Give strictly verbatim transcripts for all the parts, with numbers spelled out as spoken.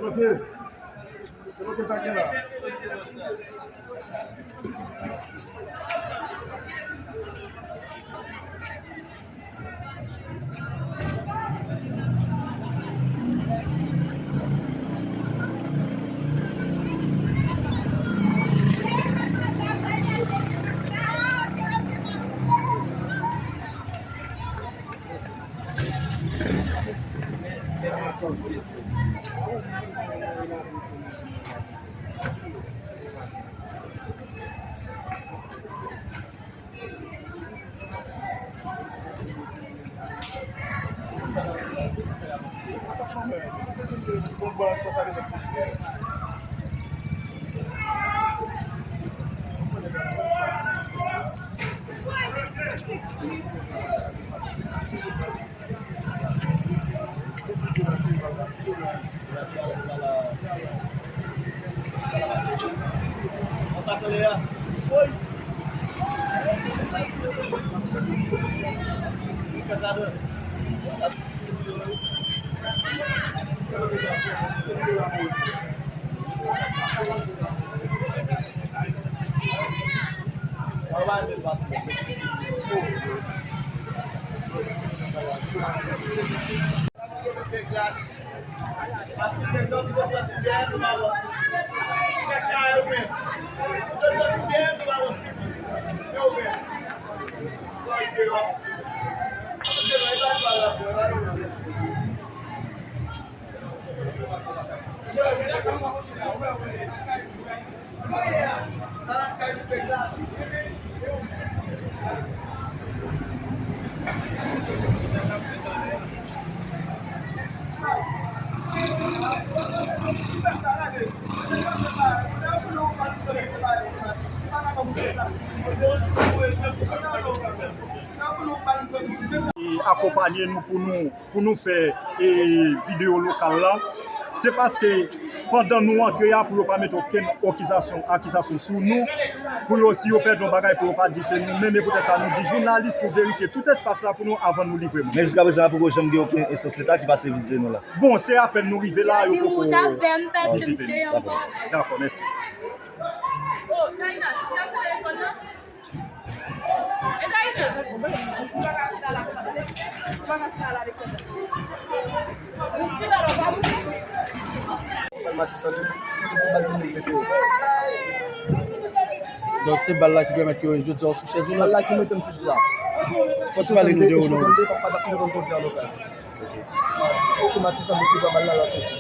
Bloke. Se bloke sa gen la. E akonpanye nou pou nou, pou nou fè, e, videyo lokal la. Se paske pandan nou antre a, pou yo pa mete okenn okizasyon, akizasyon sou nou, pou yo, si yo pèdi yon bagay, pou yo pa di se nou menm, e poutèt sa nou di jounalis pou verifye tout espas la pou nou avan nou livre moun. Men jiska prezan la poko janm gen okenn enstans leta ki pase vizite nou la. Bon, se apèn nou rive la, yo poko vizite nou. Dakò, mèsi. Donk, se bal la ki pèmèt ke jodi a w sou chèz ou la? Bal la ki mete m sou chèz la. Fò w pale nou de ou non? Otomatis an mwen se pa bal la nan senti.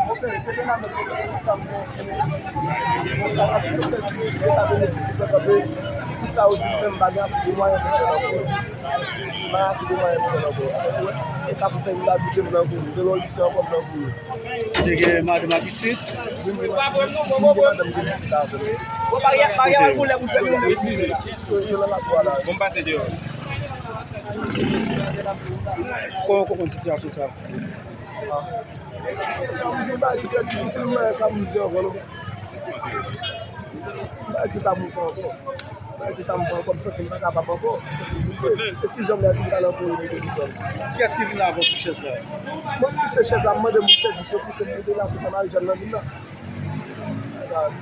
Monpè, se te la menm. Tout sa yo di menm bagay, se de mwayen pou fè nan kou. Bagay se de mwayen pou fè nan kou. E ka pou fè yon lavi de m nan kou. De lò lise ankò m nan kou. Te gen madanm ak pitit. Wi, wi, wi, madanm gen pitit avè l. Bon, bagay, bagay an koulè pou fè moun. Bon, pase deyò. Kòman w konprann sitiyasyon sa? Sa m di w, bagay ki trè difisil, men sa m di ankò, non. Bagay ki sa pou m fè ankò. Bagay ki sa m fè ankò, m santi m pa kapab ankò, m santi m bouke. Èske jan m la di m pral antre mete dizòn? Kiyès ki vin avè w sou chèz la? Mwen m pouse chèz la, m mande moun sèvis, yo pouse m mete la, se pa Marijàn nan vin nan.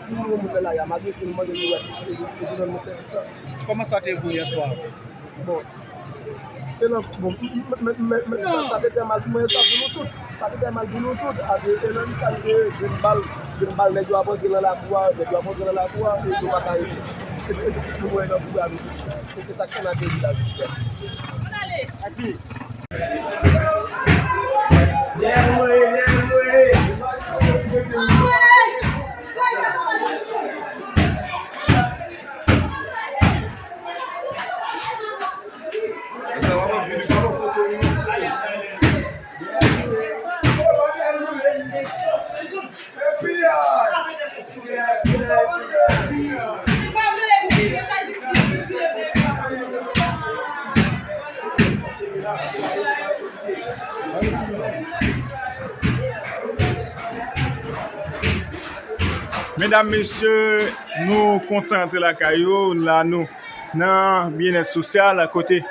Tout moun lè la, y a m adrese, m mande l pou l, pou l rann mwen sèvis la. Kòman sa te ye pou yè swa? Bon, se nan, bon, m, m, m, m, m, sa, sa te trè mal pou mwen, sa pou nou tout. Sa te trè mal pou nou tout. Apre, e nan lista li te ye, gen bal, gen bal nèg yo ap antre nan lakou a, nèg yo ap antre nan lakou a, e yo pa ka rete. E, e, e, moun wè nan kou a, e, e, e sa k fè n ateri la jodi a. Medam, mesye, nou kontan antre lakay yo, la nou nan byennèt sosyal, kote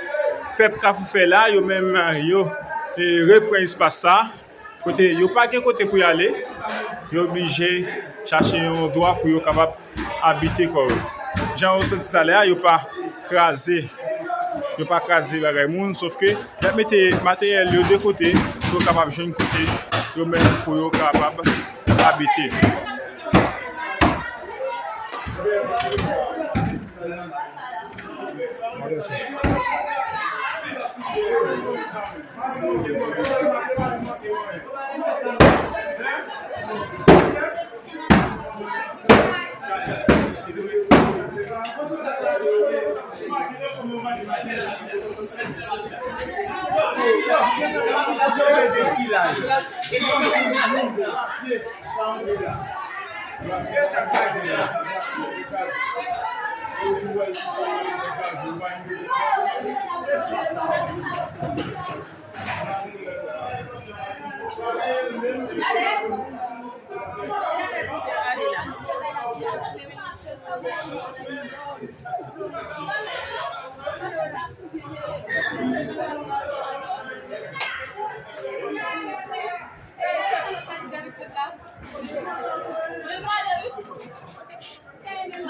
pèp Kafoufèy la, yo menm, yo e, repran espas sa, kote yo pa gen kote pou y ale, yo oblije chache yon dwa pou yo kapab abite kò yo. Jan yo sot di talè a, yo pa kraze, yo pa kraze bagay moun, sòf ke y ap mete materyèl yo de kote pou yo kapab jwenn kote yo menm pou yo kapab abite.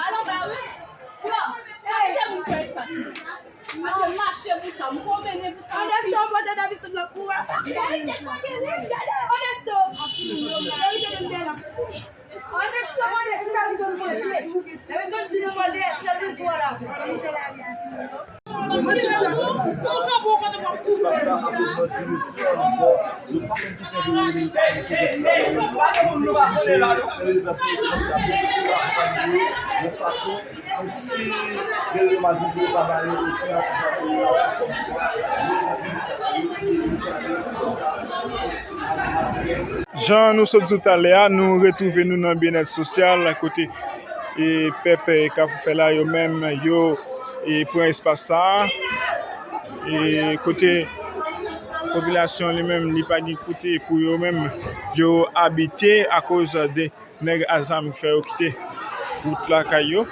Al anba wi. Flò, pa kite moun pran espas mwen. Pase mache pou sa, m konbene pou sa. Ernesto, pote David sot nan kou a. Ernesto. Ernesto, mande si David konn konstwi. David konn di nou mande èske li dwe la. Espas la akoz bandi yo tèlman fò, yo pa konn ki sèvi yo, yo pa konn ki sèvi yo, yo oblije fè deplase yo pou yo kapab akonpanye yo yon fason kòmsi gen domaj moun yo pa ba yo okenn akizasyon yo la kòm kwa. Yo di yo kraze konsa. Jan nou sot di w talè a, nou retwouve nou nan Byennèt Sosyal kote e pèp, e, Kafou Fèla yo menm, yo, e, pran espas sa a, e, kote popilasyon li menm, li pa gen kote pou yo menm, yo abite akoz de nèg a zam ki fè yo kite wout lakay yo.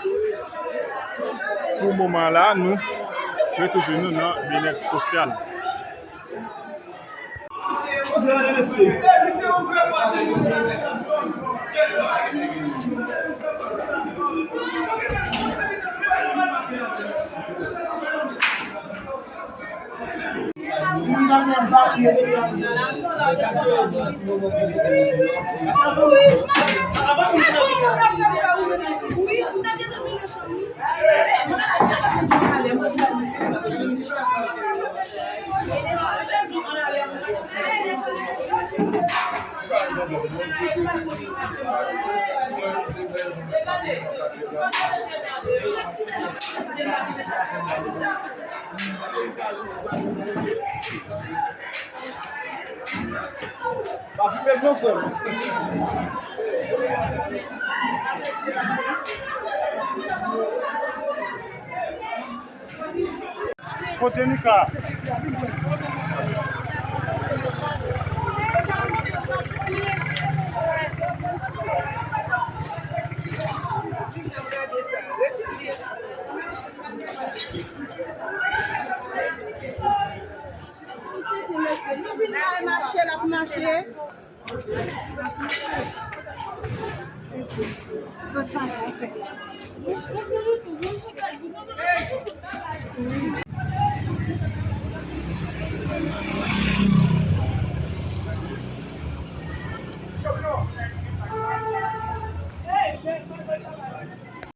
Pou moman la, nou retwouve nou nan Byennèt Sosyal. Pa viv non, frè m. Kote Nika?